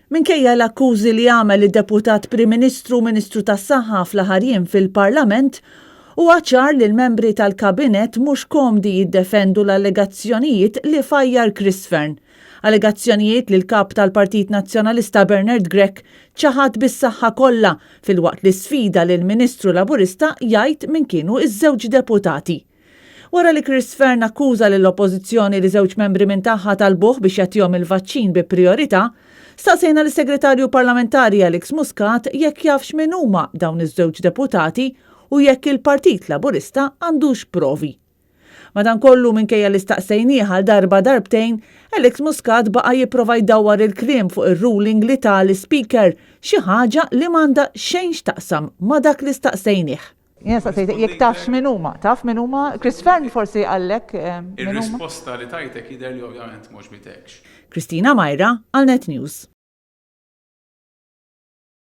Minkejja l-akkużi li għamel id-Deputat Prim Ministru u Ministru tas-Saħħa fl-aħħar jiem fil-Parlament, huwa ċar li l-membri tal-Kabinett mhux komdi jiddefendu l-allegazzjonijiet li fajjar Chris Fearne. Allegazzjonijiet li l-Kap tal-Partit Nazzjonalista Bernard Grech ċaħad bis-saħħa kollha filwaqt li sfida lill-Ministru Laburista jgħid min kienu ż-żewġ deputati. Wara li Chris Fearne akkuża lill-Oppożizzjoni li żewġ membri minn tagħha talbuh biex jagħtihom il-vaċċin bi prijorità, staqsejna lis-Segretarju Parlamentari Alex Muscat jekk jafx min huma dawn iż-żewġ deputati u jekk il-Partit Laburista għandux provi. Madankollu minkejja li staqsejnieh għal darba darbtejn, Alex Muscat baqa' jipprova jdawwar il-kliem fuq ir-ruling li ta l-Ispeaker, xi ħaġa li m'għandha xejn x'taqsam ma' dak li staqsejnieh. Jiena staqsejtek jekk tafx min huma. Taf min huma? Chris Fearne forsi qallek min huma. Ir-risposta li tajtek jidher li ovvjament m'għoġbitekx. Christina Myra għal Net News.